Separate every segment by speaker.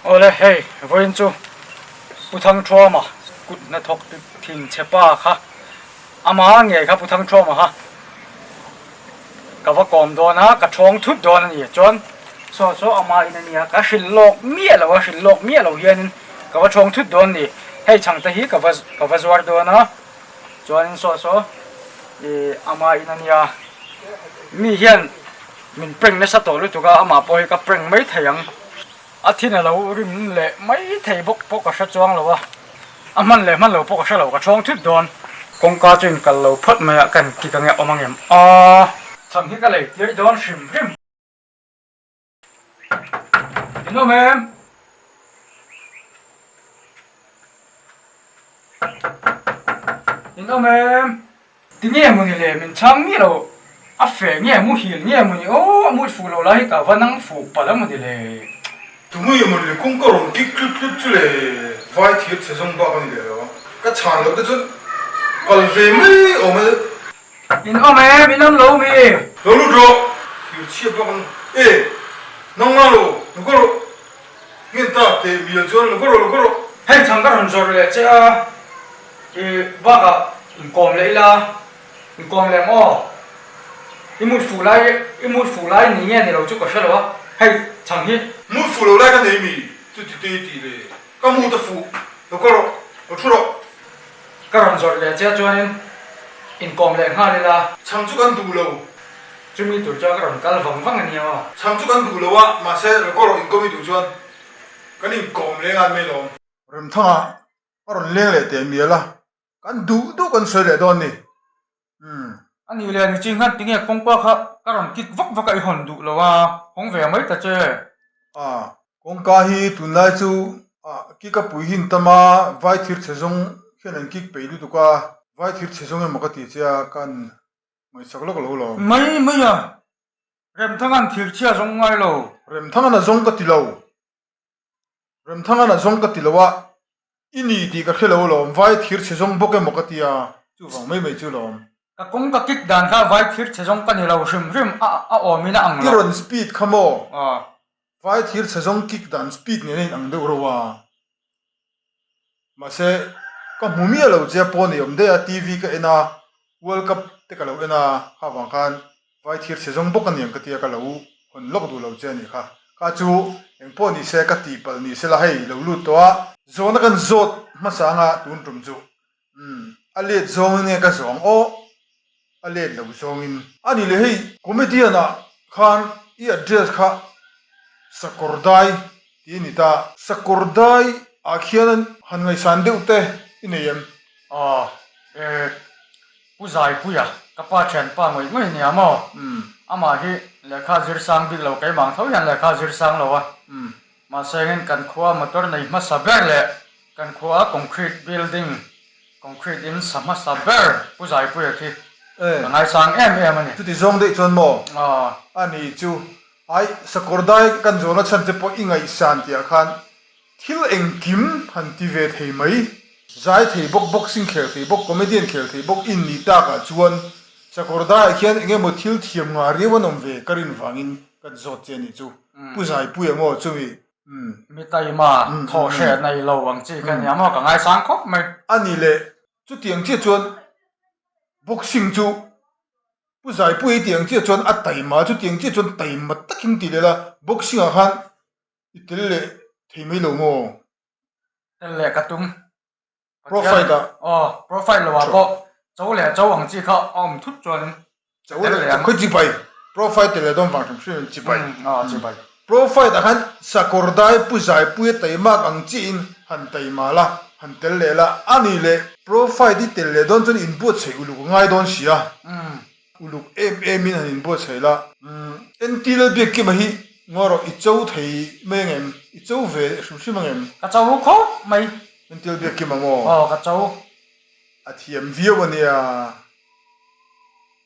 Speaker 1: Awle hei vawiin chu Pu Thangthuama kut hnathawk thin che pa kha ama ngei kha Pu Thangthuama kha ka va kawm dawn a, ka thawng thut dawn a ni. Chuan saw saw ama in a nia, ka hrilh lawk miah lo a, hrilh lawk miah lo hianin ka va thawng thut dawn a ni. Hei chhangte hi ka va ka va zuar dawn a, chuanin saw saw ih ama in a nia. Mi hian min prank nasa tawh lutuk a, amah pawh hi ka prank mai thei ang. A thin a lo rim leh mai thei bawk pawh ka hre chuang lo a, a hman leh hman lo pawh ka hre lo, ka chhawng thut dawn. Kawngka chu inkal lo phawt mai a, ka in kik ange awm angem a. Chhang hi ka lei tir dawn hrim hrim. In awm em? In awm em? Ti nge mawni le min chhang miah lo, a feh nge muhil nge mawni aw a mut fuh lo lai hi ka va nang fuh palh a mawni le.
Speaker 2: Tu nge mawni le kawngka rawn kik tlut tlut chu le vai thir chhe zawng bak a ni leh lo a, ka chhan loh te chuan kal ve mai awm a.
Speaker 1: In awm em, in awm lo mi?
Speaker 2: Lo lut rawh, thir chhiat bak an e, nang nga lo, lo ka rawh, ngen ta teh mial chuan lo ka rawh, lo ka rawh.
Speaker 1: Hei chhang ka rawn zawrh leh che a. I bakah inkawm leh ila, inkawm leh ang aw. I mut fuh lai, i mut fuh lai ni nge ni lo chu ka hre lo a, hei chhang hi.
Speaker 2: Mut fuh lo lai ka nei mi? Chuti te i tih le, ka mut a fuh, lo kal rawh, lo thu rawh.
Speaker 1: Ka rawn zawrh leh che chuanin inkawm leh nghal ila.
Speaker 2: Chhang chu kan duh lo.
Speaker 1: Chumi tur chuan ka rawn kal vang vang a nia aw.
Speaker 2: Chhang chu kan duh lo a, mahse lo kal rawh inkawm i duh chuan kan inkawm leh ngan mai lawm. Remthanga A rawn leng leh teh mial a, kan duh duh kan sawi leh dawn ni. Umm.
Speaker 1: A nih leh ni chi nghat tinge kawngka kha ka rawn kik vak vak a i hawn duh lo a, hawng ve mai ta che.
Speaker 2: A, kawngka hi tunlai chu a kik a pui hin tam a, vai thir chhe zawng hian an kik peih lutuk a, vai thir chhe zawng emaw ka ti che a, kan ngaihsak lawk lo lawm.
Speaker 1: Mai mai a, Remthanga'n thir chhia zawng ngai lo.
Speaker 2: Remthanga'n a zawng ka ti lo. Remthangan a zawng ka ti lo a, i ni tih ka hre lo alawm, vai thir chhe zawng bawk emaw ka ti a, chuvang mai mai chu alawm.
Speaker 1: Ka kawng ka kick dan kha vai thir chhe zawng ka ni lo hrim hrim a, a awmin a ang
Speaker 2: lo. I rawn speed kha maw? Vai thir chhe zawng kick dan speed nen a in ang deuh reuh a. Mahse, ka hmu miah lo che a pawn ei awm daih a, TV ka en a, World Cup te ka lo en a, kha vang khan vai thir chhe zawng bawk a niang ka tia ka lo hawn lawk duh lo che a nih kha. Kha chu eng pawh ni se ka tihpalh ni se la hei lo lut tawh a. Zawhna kan zawt hmasa anga tun tum chu umm a let zawngin nge ka zawng aw a let lo zawngin. A nih leh hei comedian ah khan i address kha sakawr dai tih a ni ta. Sakawr dai ah khian han ngaihsan deuh te i nei em?
Speaker 1: Aw e Pu Zaipuia ka pa thianpa ngawih ngawih nia maw? Amah hi lehkha zir sang bik lo keimah ang tho hian lehkha zir sang lo a. Mahse engin kan khua motor nei hmasa ber leh kan khua concrete building Concrete in sa hmasa ber Pu Zaipuia khi ka ngaisang em em a ni.
Speaker 2: Chuti zawng daih chuan maw? A ni chu. Ai, sakawr dai kan zawhna chhan te pawh i ngaihsan tih ah khan thil engkim han ti ve thei mai. Zai thei bawk, boxing khel thei bawk, comedian khel thei bawk in ni tak ah chuan sakawr dai ah khian eng emaw thil thiam ngah riau an awm ve ka rin vangin kan zawt che a nih chu. Pu Zaipuia maw chumi
Speaker 1: Mi taima thawh hreh nei lo ang chi kha nia maw ka ngaisang khawp mai.
Speaker 2: A ni le, chutiang chiah chuan boxing chu Pu Zaipuii tiang chiah chuan a taima, chutiang chiah chuan taima takin ti leh la, boxing ah khan i tel leh thei mai lo maw?
Speaker 1: Tel leh ka tum.
Speaker 2: Pro fight ah.
Speaker 1: Aw, pro fight lo ah pawh cho leh cho ang chi kha a awm thut chuan
Speaker 2: Cho leh cho khawi chibai. Pro fight leh dawn vang hrim hrim in chibai.
Speaker 1: Aw chibai.
Speaker 2: Pro fight ah khan sakawr dai pu zai pui a taimak ang chi in han taima la, han tel leh la. A ni leh pro fight i tel leh dawn chuan inbuatsaih uluk a ngai dawn sia. Uluk em em in han inbuatsaih la. NT Lalbiakkima hi ngaw rawh i cho thei mai angem? I cho ve hrim hrim angem?
Speaker 1: Ka cho khawp mai.
Speaker 2: Entil biak kim ang aw.
Speaker 1: Aw ka cho.
Speaker 2: A thiam viau a nia.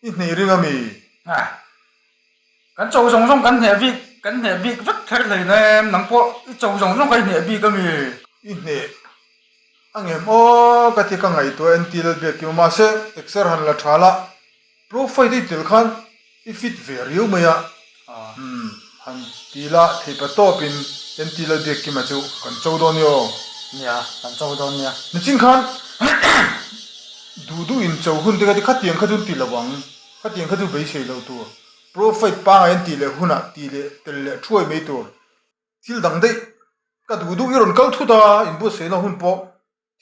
Speaker 2: I hneh ring a mi?
Speaker 1: Ha. Kan cho zawng zawng kan hneh bik kan hneh bik vek kher hlei nem nang pawh i cho zawng zawng ka i hneh bik a mi?
Speaker 2: I hneh a ngem aw ka ti ka ngaihtuah entil biak kim a mahse exer han la tha la. Pro fight i tel khan i fit ve riau mai a, umm han ti la theipa tawpin. NT Lalbiakkima chu kan cho dawn nia aw.
Speaker 1: Nia, kan cho dawn nia.
Speaker 2: Nichin khan duh duh in cho hun te kha ti khatiang kha chu an ti lo ang, khatiang kha chu beisei lo tur. Pro fight pangai an tih leh hunah tih leh tel leh thuai mai tur. Thil dang daih ka duh duh i rawn kal thut a, inbuatsaihna hun pawh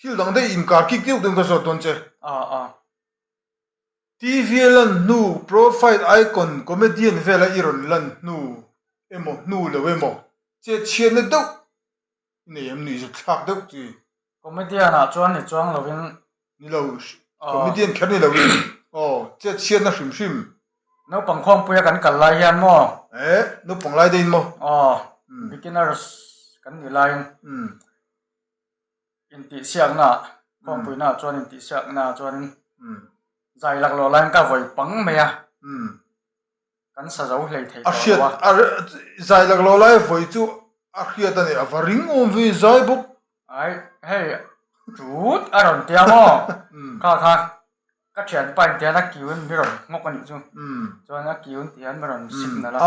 Speaker 2: thil dang daih inkar kik deuh deuhin ka zawt dawn che. TV a lan hnu profile icon comedian vela i rawn lan hnu emaw hnu lo emaw chet chhiatna deuh i nei em nuih zut thlak deuh chi.
Speaker 1: Comedian ah chuan ni chuang lovin.
Speaker 2: Ni lo, comedian kher ni lovin aw chet chhiatna hrim hrim.
Speaker 1: Naupang khawmpuia kan kal lai hian maw?
Speaker 2: Eh, naupang lai deuhin maw?
Speaker 1: Aw, beginners kan nih laiin. Intihsiakna ah, khawmpuina ah chuan intihsiakna ah chuanin zai laklawh laiin ka vawi pang mai a, kan sa zo hlei thei
Speaker 2: tawh lo a. Zai laklawh lai vawi chu a hriat a ni, a va ring awm ve zai bawk.
Speaker 1: Ai, hei tut a rawn tia maw? Kha kha ka thianpa in tihian a kiu in mi rawn nghawk a nih chu, chuan a kiu in tihian mi rawn signal a.
Speaker 2: A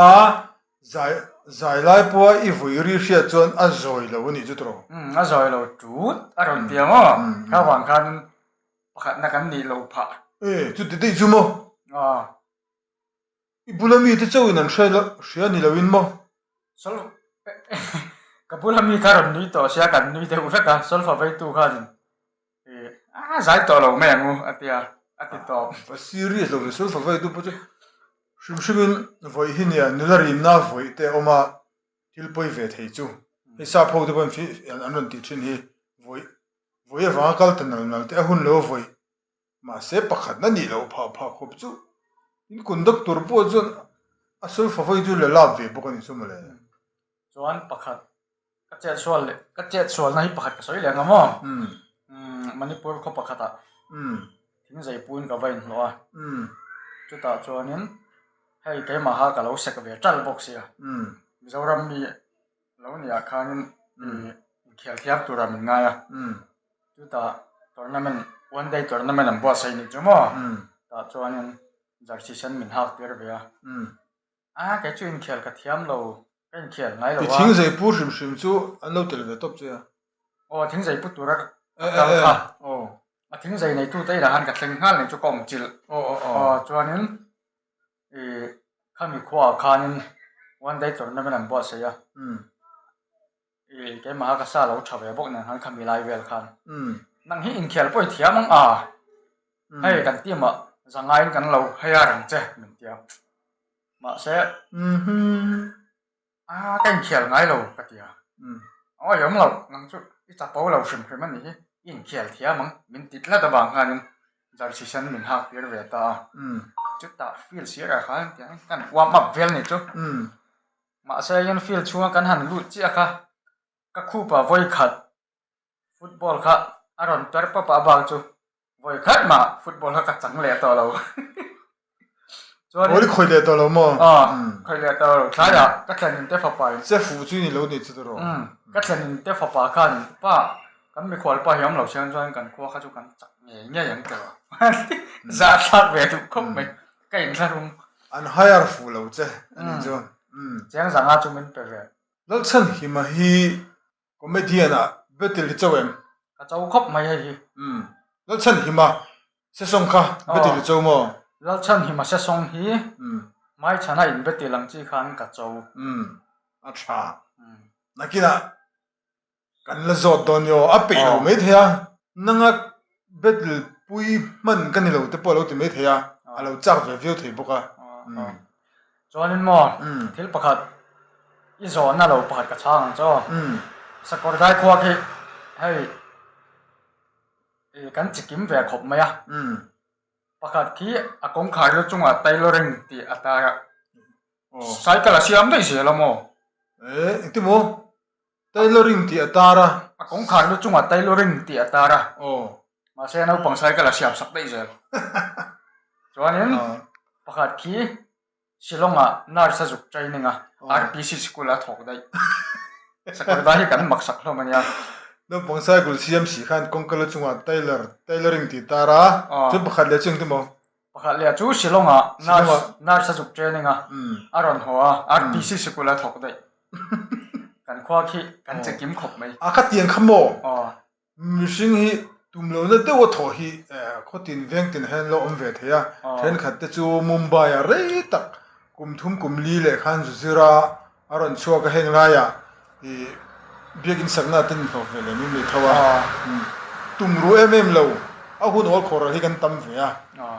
Speaker 2: zai zai lai pawha i vui ri hriat chuan a zawi lo a nih chu tawh.
Speaker 1: Umm a zawi lo tut a rawn ti ang aw, kha vang khanin pakhatna kan nih lo phah.
Speaker 2: E chuti daih chu maw?
Speaker 1: Aw.
Speaker 2: I bula mite chauhin an hre lo hria ni loin maw?
Speaker 1: Sol ka bula mi kha rawn nui tawh sia kan nui deuh vek a, solfa veitu khanin A zai tawh lo mai ang u a ti a, a ti tawp.
Speaker 2: Va serious lo ve sulfa veitu pawh chu hrim hrimin vawi hi nia nula rimna vawi te a awm a, thil pawi ve thei chu. Hei sap ho te pawhin an rawn tih thin hi vawi vawi avanga kal ta nal nal te a hun lo a vawi mahse pakhatna nih loh phah phah khawp chu in conductor pawh chuan a sulfa vawi chu la lap ve bawk a ni chu mawle.
Speaker 1: Chuan pakhat Ka chet sual leh ka chet sualna hi pakhat ka sawi leh ang a maw? Manipur khaw pakhatah thingzei puin ka va inhlawh a, chutah chuanin hei keimaha ka lo sek ve ṭalh bawk sia, Mizoram mi lo niah khanin inkhel thiam tura min ngai a, chutah tournament one day tournament an buatsaih nih chu maw? Tah chuanin jersey sen min hak tir ve a. A, kei chu inkhel ka thiam lo, ka inkhel ngai lo a.
Speaker 2: Ti thingzei pu hrim hrim chu an lo tel ve tawp che a.
Speaker 1: Aw, thingzei pu tura ka kal kha. Aw. A thingzei neitu te inah khan ka thleng nghal nei chu ka awm chilh.
Speaker 2: Aw, aw, aw.
Speaker 1: Aw, chuanin i khami khuaah khanin one day tournament an buatsaih a. I keimaha ka sa lo tha ve bawk nen khan khami lai vel khan. Nang hi inkhel pawh i thiam ang a. Hei kan team ah zangaiin kan lo hei a reng che min ti a. Mahse a ka inkhel ngai lo ka ti a. Awi awm lo nang chu i chapo lo hrim hrim a nih hi i inkhel thiam ang min ti tlat avang khanin jersey sen min hak tir ve ta a. Chutah field sir ah khan tiang kan warm up vel nih chu. Mahse in field chhunga kan han lut chiah kha ka khupa vawi khat football kha a rawn per pawp a bak chu vawi khat mah football kha ka chang leh tawh lo.
Speaker 2: Chuan Ball i khawih leh tawh lo maw?
Speaker 1: Aw khawih leh tawh lo tlaiah ka thlenin te fapa in
Speaker 2: Che fuh chu i ni lo ni chu tawh.
Speaker 1: Ka thlenin te fapa khan pa kan mikhual pa hi awm lo siang chuan kan khua kha chu kan chak ngei ngei ang tawh zahthlak ve duh khawp mai. Ka inthlahrung.
Speaker 2: An hire fuh lo che a nih chu.
Speaker 1: Chiang zanga chu min pe ve.
Speaker 2: Lalchhanhima hi comedian ah battle hi cho em?
Speaker 1: Ka cho khawp mai hei hi.
Speaker 2: Lalchhanhima sesong kha battle hi cho maw?
Speaker 1: Lalchhanhima sesong hi hmaichhana in battle ang chi khan ka cho.
Speaker 2: A tha. Nakinah Kan la zawt dawn nia aw, a peih lo mai thei a, nanga battle pui hman ka ni lo te pawh a lo ti mai thei a, a lo chak ve viau thei bawk a.
Speaker 1: Chuanin maw, thil pakhat i zawhna lo pakhat ka chhang ang che aw. Sakawr dai khuak hi hei kan chikim ve khawp mai a, pakhat khi a kawngkhar lu chungah tailoring tih a tar a, cycle a siam daih zel a maw?
Speaker 2: Eh, engti maw? Tailoring tih a tar a.
Speaker 1: A kawngkhar lu chungah tailoring tih a tar a.
Speaker 2: Aw.
Speaker 1: Mahse naupang cycle a siam sak daih zel. Chuanin pakhat khi Shillong-ah nurse a zuk training a, RPC school a thawk daih. Sakawrdai hi kan mak sak hlawm a nia.
Speaker 2: Naupang cycle siam si khan kawngka lu chungah tailor, tailoring tih a tar a. Chuan pakhat leh chu engti maw?
Speaker 1: Pakhat leh chu Shillong-ah nurse, nurse a zuk training a, a rawn haw a, RPC sikul a thawk daih. Kan khua khi kan che kim khawp mai.
Speaker 2: A khatiang kha maw? Mihring hi tum lohna deuh a thawh hi khawtin veng tin hian lo awm ve thei a. Thenkhat te chu Mumbai ah rei tak kum thum kum li leh khan zu zir a, a rawn chhuak a heng laiah ih biakin sakna te an hlawh ve leh mai mai tho a. Tum ruh em em lo a hun awl khawh ral hi kan tam ve a.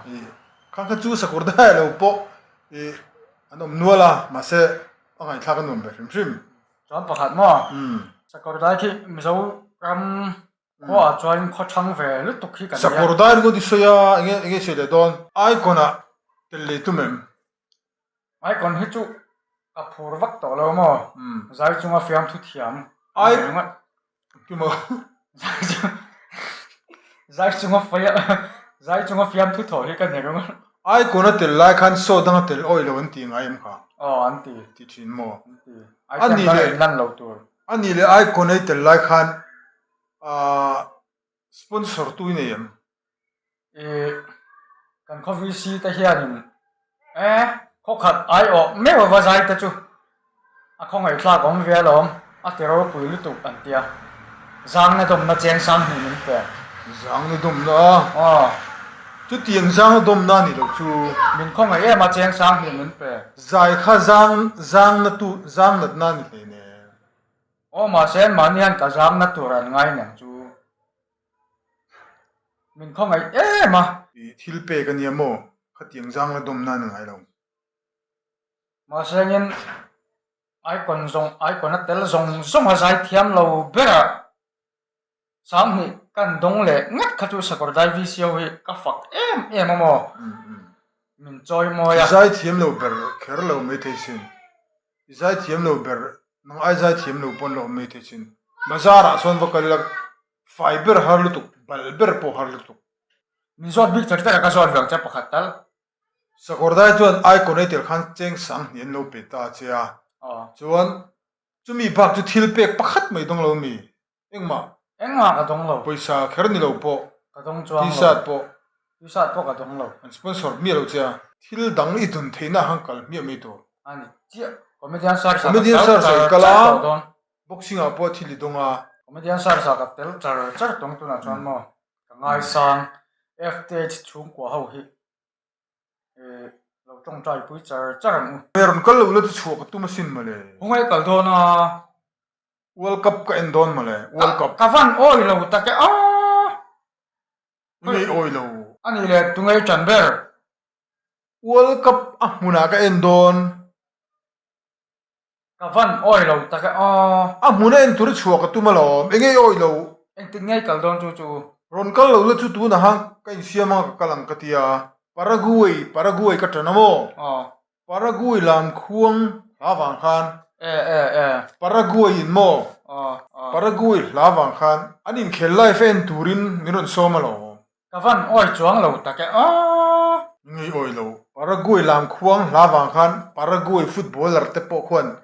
Speaker 2: Ih khang kha chu sakawr daih lo pawh ih an awm nual a mahse a ngaihthlak a nuam ve hrim hrim.
Speaker 1: Chuan pakhat maw? Sakawr dai khi Mizo ram khuaah chuan khaw thang ve lutuk hi kan nia.
Speaker 2: Sakawr dai ringawt i sawi a, enge enge i sawi leh dawn? Icon ah tel lei tum em?
Speaker 1: Icon hi chu ka phur vak tawh lo maw? Zai chunga fiamthu thiam a ni ringawt.
Speaker 2: Kimaw?
Speaker 1: Zai chung zai chunga fai zai chunga fiamthu thaw hi ka ni ringawt.
Speaker 2: Icon a tel lai khan saw dang a tel awih lo an ti ngai em kha?
Speaker 1: Aw an ti.
Speaker 2: Ti thin maw?
Speaker 1: An ti. Item dang in lan lo tur.
Speaker 2: A nih leh icon a i tel lai khan ahh sponsor tu i nei em?
Speaker 1: Ih kan khaw VC te hianin e khaw khat aiawh meuh ava zai te chu a khawngaihthlak awm ve alawm a ti ropui lutuk an tia zangna dawmna cheng sang hnih min pe.
Speaker 2: Zangna dawmna a?
Speaker 1: Aw.
Speaker 2: Chutiang zangna dawmna a nih loh chu.
Speaker 1: Min khawngaih em a cheng sang hnih min pe.
Speaker 2: Zai kha zang zangna tu zangnatna a ni hleinem.
Speaker 1: Aw mahse mahni hian ka zangna tur an ngai nang chu. Min khawngaih em a.
Speaker 2: I thil pek a nia maw? Khatiang zang la dawm nan a ngai lo.
Speaker 1: Mahse engin icon zawng icon a tel zawng zawng a zai thiam lo ber a. Sanghnih kan dawng leh ngat kha chu Sakawrdai VCO hi ka fak em em a maw? Min chawi mawi a.
Speaker 2: I zai thiam lo ber kher lo maithei sin. I zai thiam lo ber nang ai zai thiam lo pawn la awm maithei sin. Bazar ah sawn va kal ila Fai ber har lutuk, bal ber pawh har lutuk.
Speaker 1: Min zawt bik char char a, ka zawt ve ang che pakhat tal.
Speaker 2: Sakawrdai chuan icon ei tel khan cheng sang hnih an lo pe ta che a, chuan chumi bak chu thil pek pakhat mai dawng lo mi? Engmah?
Speaker 1: Engmah ka dawng lo.
Speaker 2: Pawisa kher ni lo pawh.
Speaker 1: Ka dawng chuang lo.
Speaker 2: T-shirt pawh.
Speaker 1: T-shirt pawh ka dawng lo.
Speaker 2: An sponsor hmiah lo che a, thil dang i dun theihna han kal hmiah mai tur.
Speaker 1: A ni chiah. Comedian search ah ka kal char char tawh dawn.
Speaker 2: Boxing ah pawh thil i dawng a.
Speaker 1: Comedian search ah ka tel char char tawng tunah chuan maw ka ngaisang FTH chhungkua ho hi eh lo tawngtai pui char char ang u.
Speaker 2: Hei rawn kal lo la chu chhuah ka tum asin mawle.
Speaker 1: Hungai kal dawn a.
Speaker 2: World Cup ka en dawn mawle, World Cup.
Speaker 1: Ka van awi lo tak e aaa.
Speaker 2: Ngei awi lo.
Speaker 1: Ani leh tungei tan ber.
Speaker 2: World Cup a hmunah ka en dawn.
Speaker 1: Ka van awi lo tak e aw.
Speaker 2: A hmun a en tur i chhuah ka tum alawm, enge i awi lo?
Speaker 1: Engtik ngei kal dawn chu chu?
Speaker 2: Rawn kal lo la chu tunah han ka insiam anga ka kal ang ka ti a. Paraguay, Paraguay ka ṭan a maw?
Speaker 1: Aw.
Speaker 2: Paraguay lam khuang hla vang khan.
Speaker 1: E e e.
Speaker 2: Paraguay in maw?
Speaker 1: Aw aw.
Speaker 2: Paraguay hla vang khan an inkhel live a en turin min rawn sawm alawm.
Speaker 1: Ka van awi chuang lo tak e aw.
Speaker 2: Ngei awi lo. Paraguay lam khuang hla vang khan Paraguay footballer te pawh khuan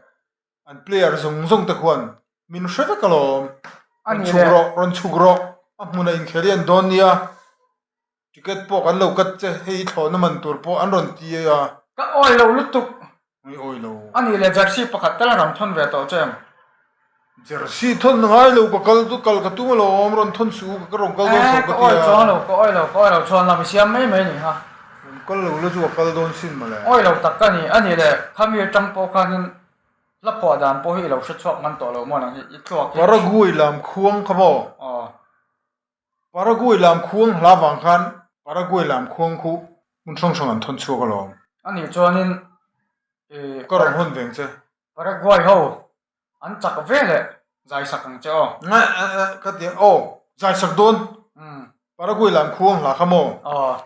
Speaker 2: an player zawng zawng te khuan min hre vek alawm. Rawn chhuk rawh, rawn chhuk rawh. A hmunah inkhel hi an dawn nia. Ticket pawh kan lo cut che, hei hi thlawhna man tur pawh an rawn ti a.
Speaker 1: Ka awi lo lutuk.
Speaker 2: Ngei awi lo.
Speaker 1: A nih leh jersey pakhat tal a rawn thawn ve tawh che em?
Speaker 2: Jersey thawn ngai lo ka kal chu kal ka tum alawm rawn thawn suh u ka rawn kal dawn tho ka ti a.
Speaker 1: Ka awi chuang lo, ka awi lo, ka awi lo chuan lam i siam mai mai ni kha.
Speaker 2: Rawn kal lo la chu ka kal dawn sin mawle.
Speaker 1: Awi lo tak ka ni, a nih leh khami atang pawh khanin hla phuah dan pawh hi i lo hre chhuak man tawh lo maw nang hi i thluak hi.
Speaker 2: Paraguay lam khuang kha maw?
Speaker 1: Aw.
Speaker 2: Paraguay lam khuang hla vang khan Paraguay lam khuang khu hmun hrang hrang an thawn chhuak alawm.
Speaker 1: A nih chuanin ih.
Speaker 2: Ka rawn hawn veng che.
Speaker 1: Paraguay ho an chak ve leh zai sak ang che aw.
Speaker 2: Ngai ka ti aw zai sak dawn. Paraguay lam khuang hla kha maw?
Speaker 1: Aw.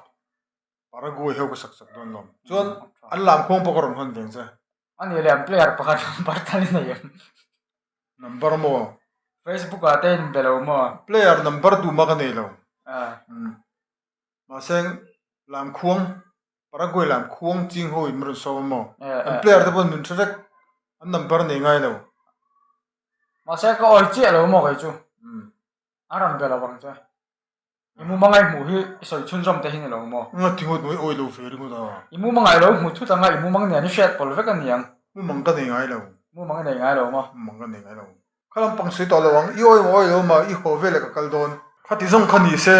Speaker 2: Paraguay ho ka sak sak dawn lawm. Chuan an lam khuang pawh ka rawn hawn veng che.
Speaker 1: A nih leh an player pakhat number tal i nei em?
Speaker 2: Number maw?
Speaker 1: Facebook ah te in be lo maw?
Speaker 2: Player number tuma ka nei lo. Mahse lamkhuang, Paraguay lamkhuang ching ho in min rawn sawm a maw? An player te pawh min hre vek, an number nei ngai lo.
Speaker 1: Mahse ka awi chiah lo maw kei chu? A rawn be lo ang che. I mumang ai hmuh hi i sawi chhunzawm te hi ni lo maw?
Speaker 2: Nga ti ngawt mai awi lo ve ringawt a.
Speaker 1: I mumang ai lo hmu thut anga i mumang nen i hriat pawl vek a ni ang.
Speaker 2: Mumang ka nei ngai lo.
Speaker 1: Mumang i nei ngai lo maw?
Speaker 2: Mumang ka nei ngai lo. Kha lampang sawi tawh lo ang, i awi maw awi lo maw, i haw veleh ka kal dawn. Khati zawng kha ni se,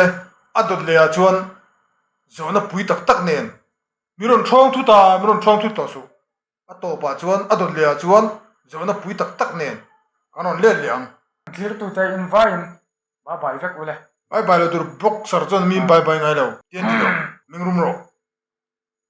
Speaker 2: a dawt leh ah chuan zawhna pui tak tak nen mi rawn thawng thut a, mi rawn thawng thut tawh suh. A tawpah chuan a dawt leh ah chuan zawhna pui tak tak nen kan rawn let leh ang.
Speaker 1: Thirtute in vaiin bye bye vek ule.
Speaker 2: Bye bye lo tur boxer chuan mi in bye bye ngai lo. Tian ti lo, meng rum rawh.